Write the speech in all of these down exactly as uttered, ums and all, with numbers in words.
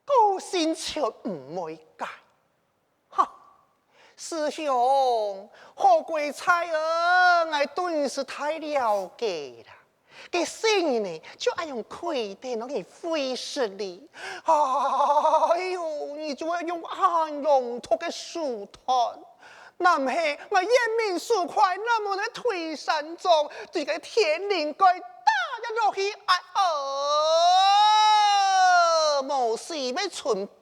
个性就毋會改。哈，師兄，好鬼差啊，𠊎對你實在了解啦。該細人呢，就恁樣虧待了你費時哩。哎呦，你就會用恁狼毒个手段。 若毋係𠊎眼明手快，哪會在推山莊，對該天靈蓋打了落去，哎哦，無死乜伸半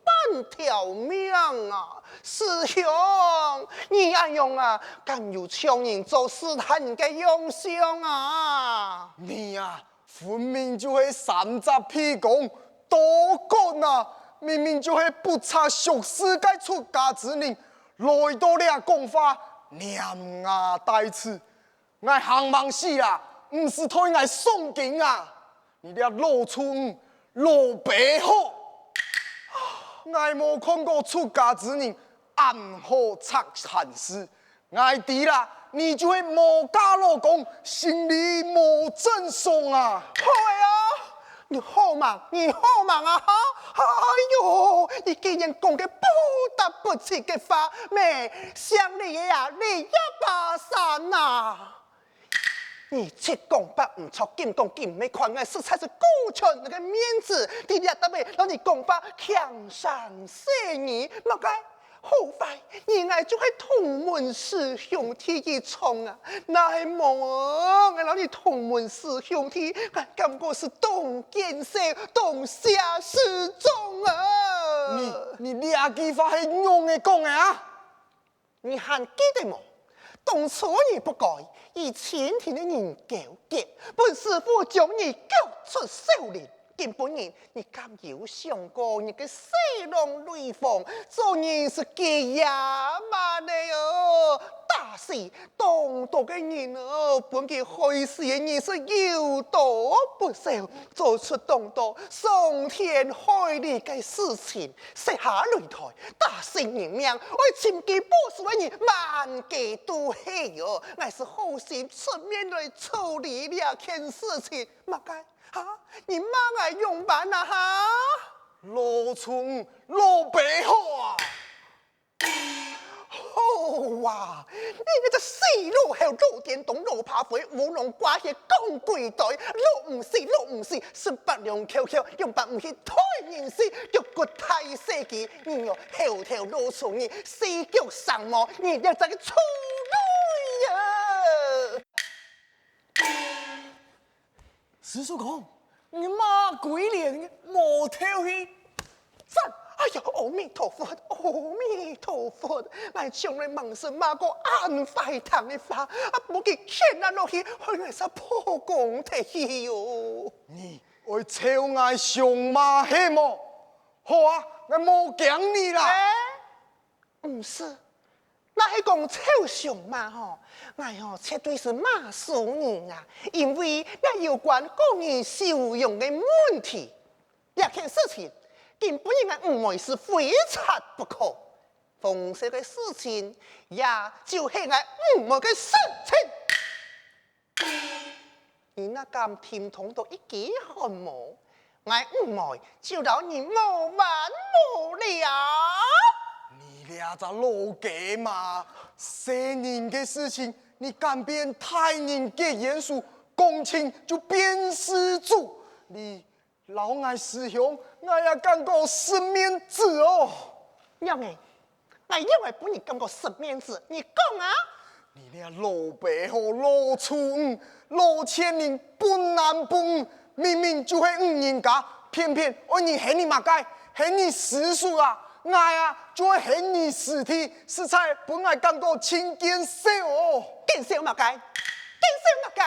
條命啊！師兄，你恁樣啊，敢有像人做試探人个樣相啊？你啊， 分明就係三隻鼻公倒趕啊！明明就係不察俗事个出家之人，來到這講話，連牙帶齒。𠊎行吂死啊，毋使代𠊎誦經啊！你這老畜生，老陂鼧！𠊎無看過出家之人恁好察閒事， 𠊎知啦，你就係無嫁老公，心裡無正爽啊！好个啊，你好吂，你好吂啊哈！哎喲，你竟然講个不得不值个話，咩，像你个啊，你也巴山啊！你七講八毋著，緊講緊，毋係看𠊎實在係顧全你个面子，在這搭位摎你講話，輕聲細語，麼个？ 好壞，你𠊎就係同門師兄弟一場啊！若係無，𠊎摎你同門師兄弟，𠊎感覺係當見笑，當寫詩章啊！你，你這句話係仰仔講个啊？你還記得無？當初你不改，與清廷个人勾結，分師父將你逐出少林。 今晡日，你敢有想過你个細郎雷鋒，做人係幾野蠻个哦？打死當多个人哦，分佢害死个人係有多不少，做出當多傷天害理个事情，設下擂台，打死人命，愛尋佢報仇个人滿街都係哦。𠊎係好心出面來處理這件事情，麼个？ 哈？你罵𠊎仰般啊哈？老畜生，老陂鼧啊！好啊，你這隻死老猴，老顛倒，老怕灰，烏龍掛鞋，講鬼代，老毋死，老毋死，十八兩翹翹，仰般毋去代人死，腳骨大細支，你哦，猴頭老畜生，死腳生毛，你這隻个畜類啊！ 師叔公，你罵鬼臉無頭去？讚！哎呀，阿彌陀佛，阿彌陀佛！𠊎從來吂識罵過恁壞聽个話，啊，分佢譴啊落去，害𠊎煞破功忒去喲！你愛朝𠊎相罵係無？好啊，𠊎無驚你啦！欸？ 毋係，若係講朝相罵吼，𠊎吼絕對係罵輸你啊！因為這有關個人修養个問題。這件事情，今晡日𠊎五妹係非拆不可。紅色个事情，也就係𠊎五妹个事情。 你哪敢停動到一枝汗毛？𠊎五妹就摎你無完無了！你這隻老雞嫲，細人个事情，你敢變大人結冤仇，講親就變事主！你 摎𠊎師兄，𠊎也感覺失面子哦。仰仔，𠊎仰仔分你感覺失面子，你講啊！你這老陂鼧、老畜生，老賤人、笨男笨女，明明就係女人家，偏偏愛人喊你麼个？喊你師叔啊！𠊎啊，就愛喊你師弟，實在分𠊎感覺盡見笑哦！見笑麼个？見笑麼个？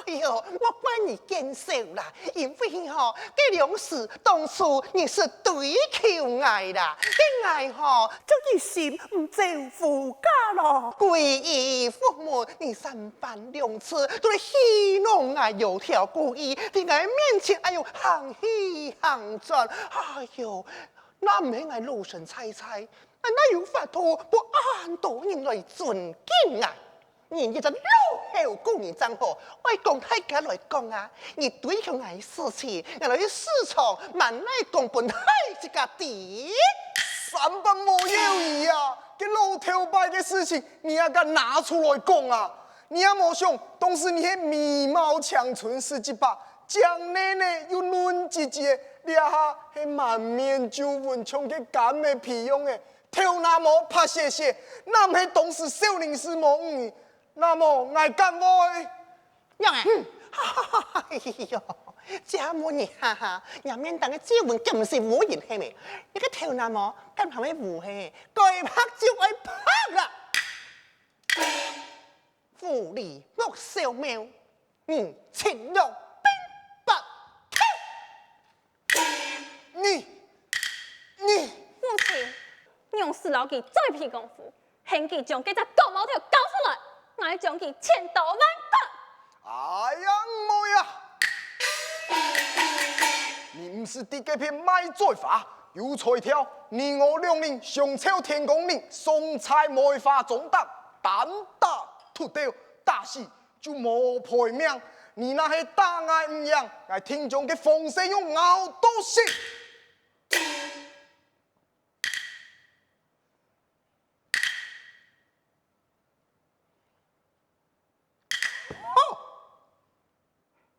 哎喲，莫怪你見笑啦，因為吼，該兩字當初你係追求𠊎啦，該𠊎吼，就一心毋走夫家咯。歸依佛門，你三番兩次都來戲弄𠊎，有條故意，在𠊎面前，哎喲，行戲行轉，哎喲，若毋係𠊎老神在在， 𠊎哪有法度分恁多人來尊敬𠊎？你一隻老猴牯人正好，愛講大家來講啊！你追求𠊎个事情，𠊎來去市場慢來講分大自家知。三八無有矣啊！該老頭擺个事情，你也敢拿出來講啊？你也無想，當時你係美貌青春四十八，靚脣脣又嫩滋滋，這下係滿面皺紋，像該柑仔皮樣仔， 頭那毛白雪雪，若毋係當時少林寺無你，那麼𠊎敢會？仰仔？哎喲，這問你哈哈，若面頂个皺紋敢毋係烏仁係無？你个頭那毛敢還會烏係？該白就愛白啦！狐狸莫笑貓，你七老八八。 你，你，父親，仰使摎佢嘴皮功夫，喊佢將該隻牯毛頭交出來，𠊎將佢千刀萬剮！哎呀，毋好呀！你毋使在該片賣嘴花，有才調，你我兩人相湊天公嶺，相在梅花樁頂，單打獨鬥，打死 就無賠命。你若係打𠊎毋贏，𠊎定將該風水肉咬到死！吼！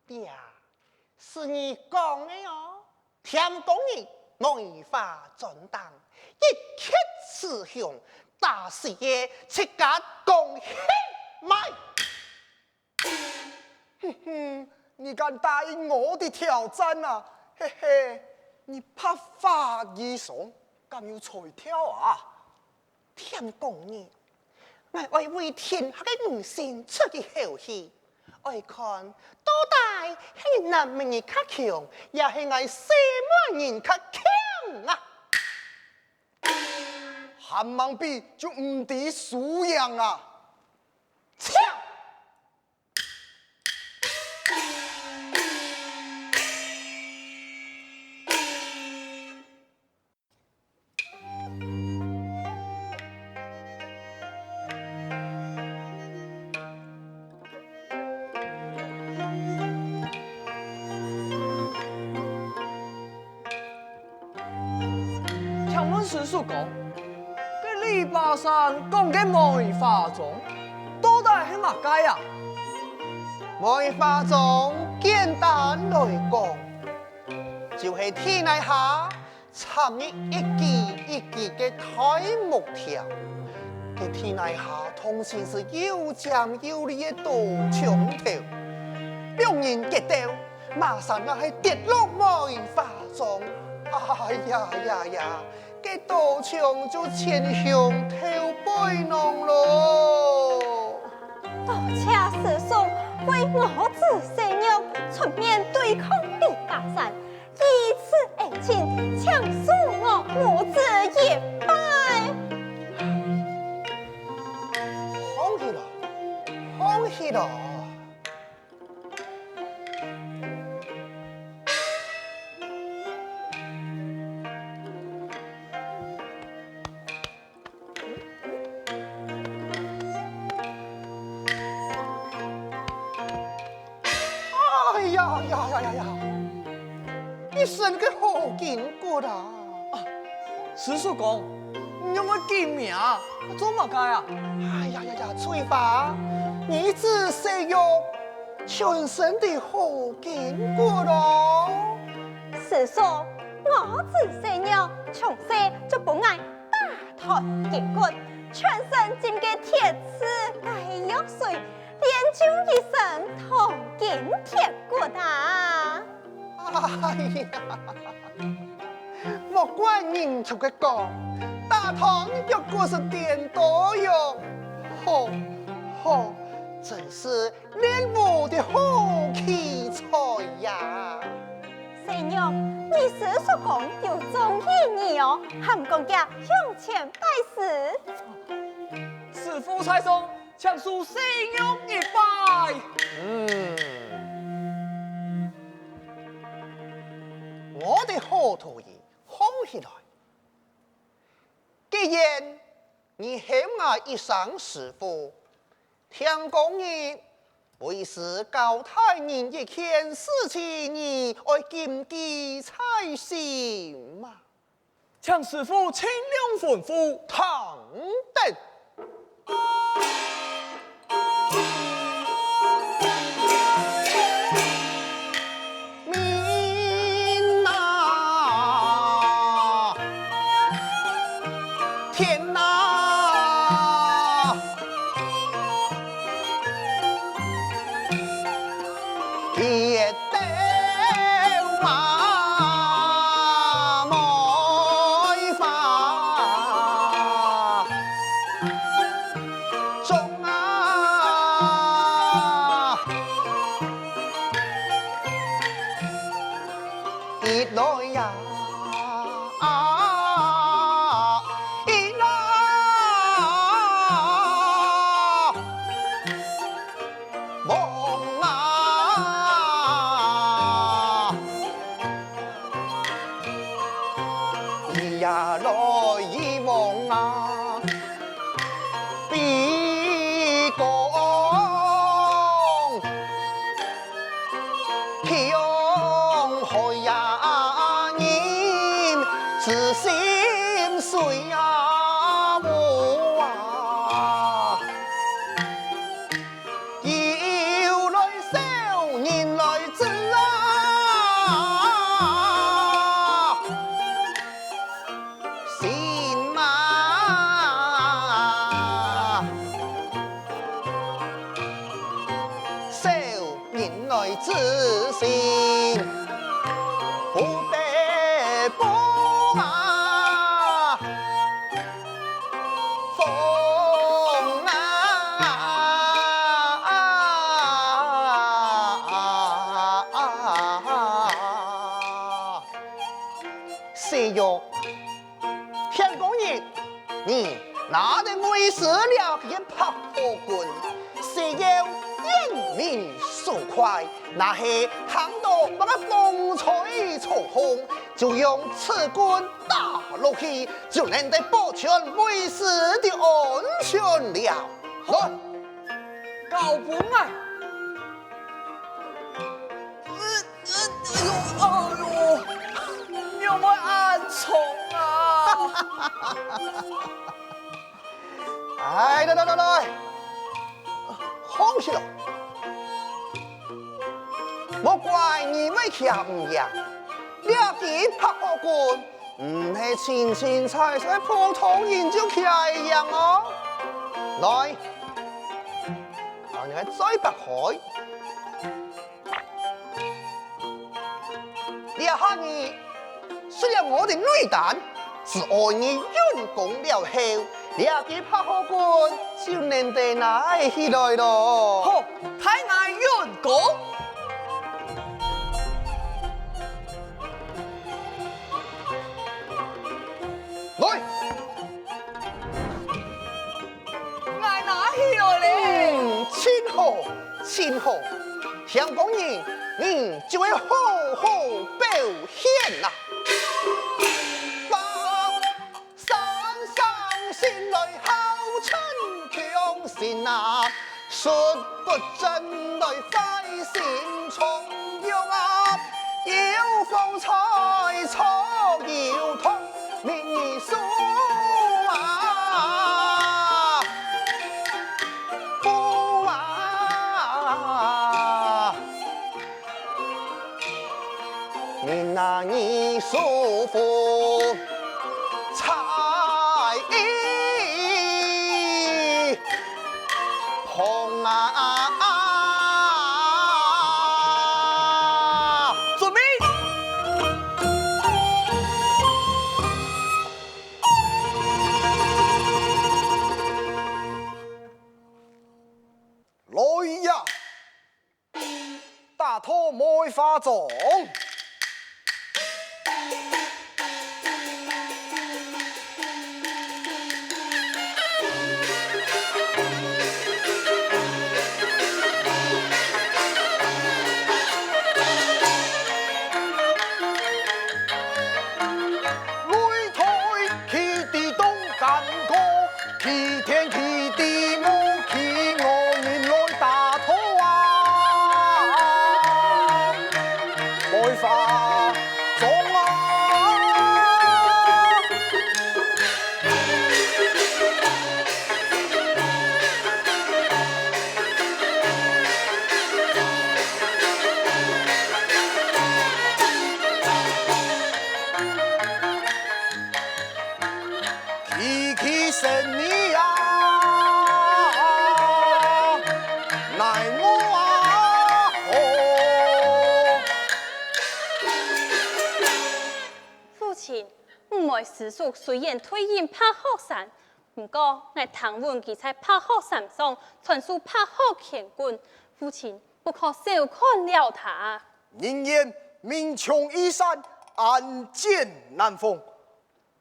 這係你講个哦！天公人，梅花樁頂，一擊之雄，打死个自家講起賣！ 哼哼，你敢答應我的挑戰啊？嘿嘿，你白髮如霜，敢有才調啊？天公人，𠊎愛為天下个人心出一口氣，愛看到底係男人較強，也係𠊎細妹人較強啊！還吂比就毋知輸贏啊！切！ 請問師叔公，該籬笆山講个梅花樁，到底係麼个啊？梅花樁簡單來講，就係地泥下插入一支一支个大木條，該地泥下通常係又尖又利个多牆頭，兩人激鬥， 麼儕若係跌落梅花樁，哎呀呀呀，該多牆就全向頭背囊咯。多謝師叔為我子細玉出面對抗籬笆山，以此恩情，請恕我無子一拜。放棄咯，放棄咯。 哎呀呀呀呀呀！一身个好筋骨啊！啊，師叔公，你仰會緊名啊？做麼个啊？哎呀呀呀，翠花，你子細玉全身的好筋骨咯。師叔，我子細玉從細就分𠊎打斷筋骨，全身浸个鐵刺解藥水，練就一身銅筋鐵骨啊！哎呀！ 莫怪人族个講，打斷腳骨係顛倒樣。好，好，真是練武的好奇才呀！細玉，你師叔講有中意你哦，還講佢向前拜師。師父在上，請恕細玉一拜。嗯，我的好徒弟，好起來。既然你喊𠊎一聲師父， 聽講你為師交代人一件事情，你愛謹記在心啊！請師父盡量吩咐。聽得。 命啊，天啊，一斗啊梅花种啊！ 一来呀，一来往啊，一呀来一往啊。 比讲穷海呀人知心水呀无啊，有来笑人来知啊。 心嘛，笑人来知心，不得不嘛风啊！ 啊，啊，啊，啊，啊。小玉，天公爷，你拿等为师了个白虎棍，雖然眼明手快，若係聽到麼个風吹草動，就用此棍打落去，就能得保全为师的安全了。來，交分𠊎。 哎呦，哎呦，仰會恁重啊？哎，來來來來，放下來。莫怪你會徛毋贏，這支白虎棍 毋係清清彩彩普通人就徛會贏哦。來，摎你个嘴擘開。這下你食了我个內丹，只愛你運功了後，這支白虎棍就能得拿起來咯。好，待𠊎運功。 來！𠊎拿起來咧。嗯，真好，真好。天公爺，你就愛好好表現啦。三生新來好春強身啊， 術不正來壞心重用啊，有風吹草有動，命你輸啊，輸啊。 你那你舒服才一碰啊！準備！中。擂台起在東干溝， 起天起地無起，我人來打土啊！梅花種啊！起起身你啊，奈我啊何？父親，吾妹私塾雖然退隱白鶴山，毋過𠊎聽聞佢在白鶴山上傳授白鶴乾坤，父親不可小看了她。人言命從異山，暗箭難逢。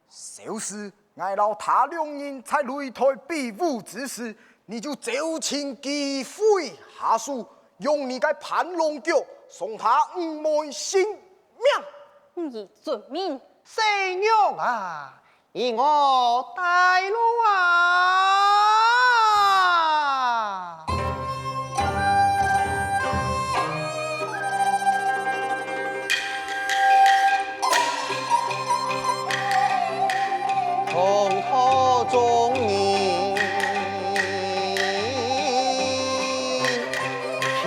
小事，𠊎摎他兩人在擂台比武之時，你就走近佢麾下手，用你个盤龍腳送他五門性命。你遵命。細娘啊，依我帶路啊！ 同途中人，求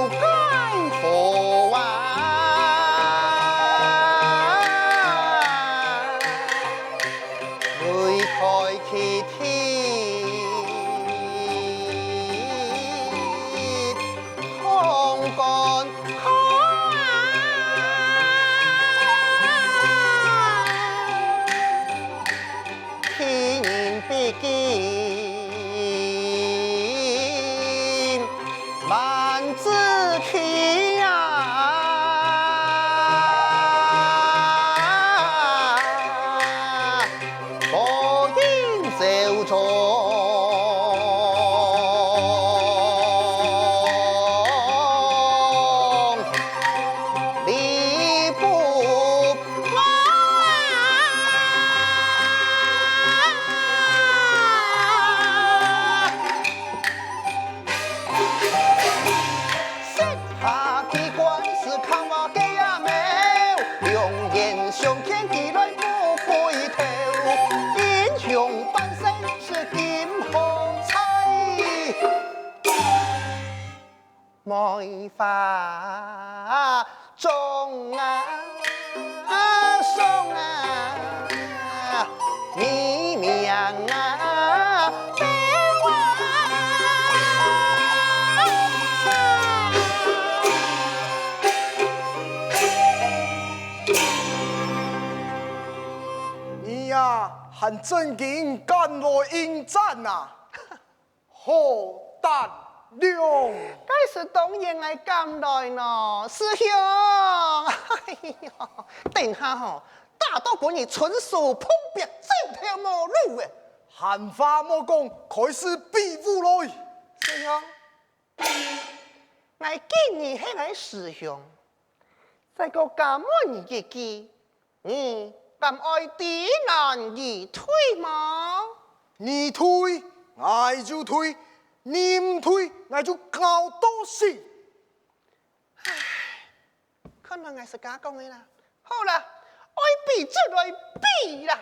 解佛啊！ 擂台起天，同干溝啊！天人毕竟 萬子期啊，無影走蹤。你不 下机关是看我个呀眉，两眼相看起来不回头，英雄半生是金黄彩。梅花种啊，种啊，你娘啊，你呀，還正經敢來應戰啊！ 好膽量！該係當然𠊎敢來喏，師兄。哎喲，等下吼，打到分你伸手碰壁，走投無路誒！閒話莫講，開始比武來！師兄，𠊎敬你係𠊎師兄，再過加問你一句， 你敢愛知難而退無？你退，𠊎就退；你毋退，𠊎就咬到死。唉，看來𠊎自家講个啦。好啦，愛比就來比啦！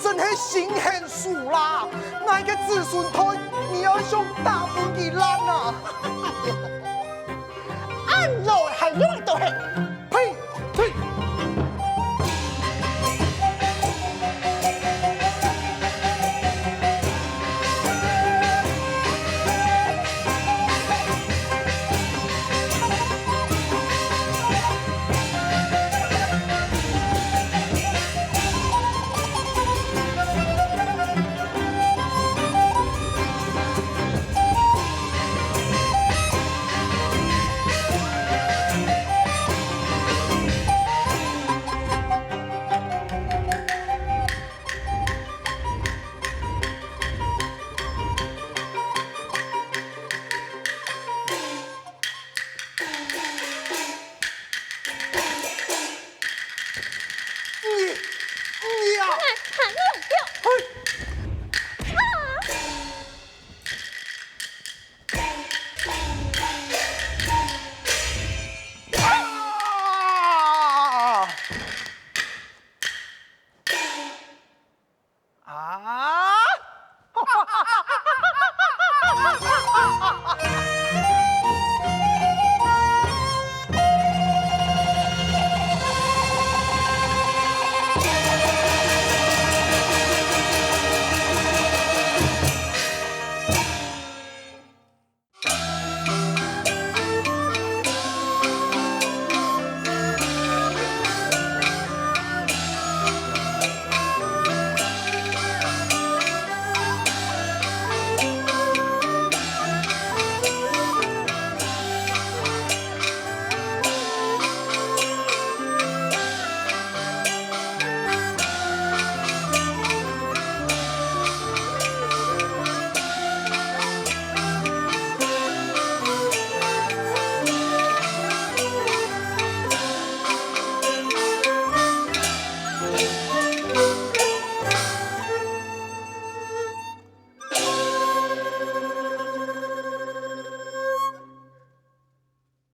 真係心狠手辣！𠊎个子孫代，你愛想打分佢爛啊！恁老還用得到嘿？嘿，嘿！你，你啊！嘿！啊！啊！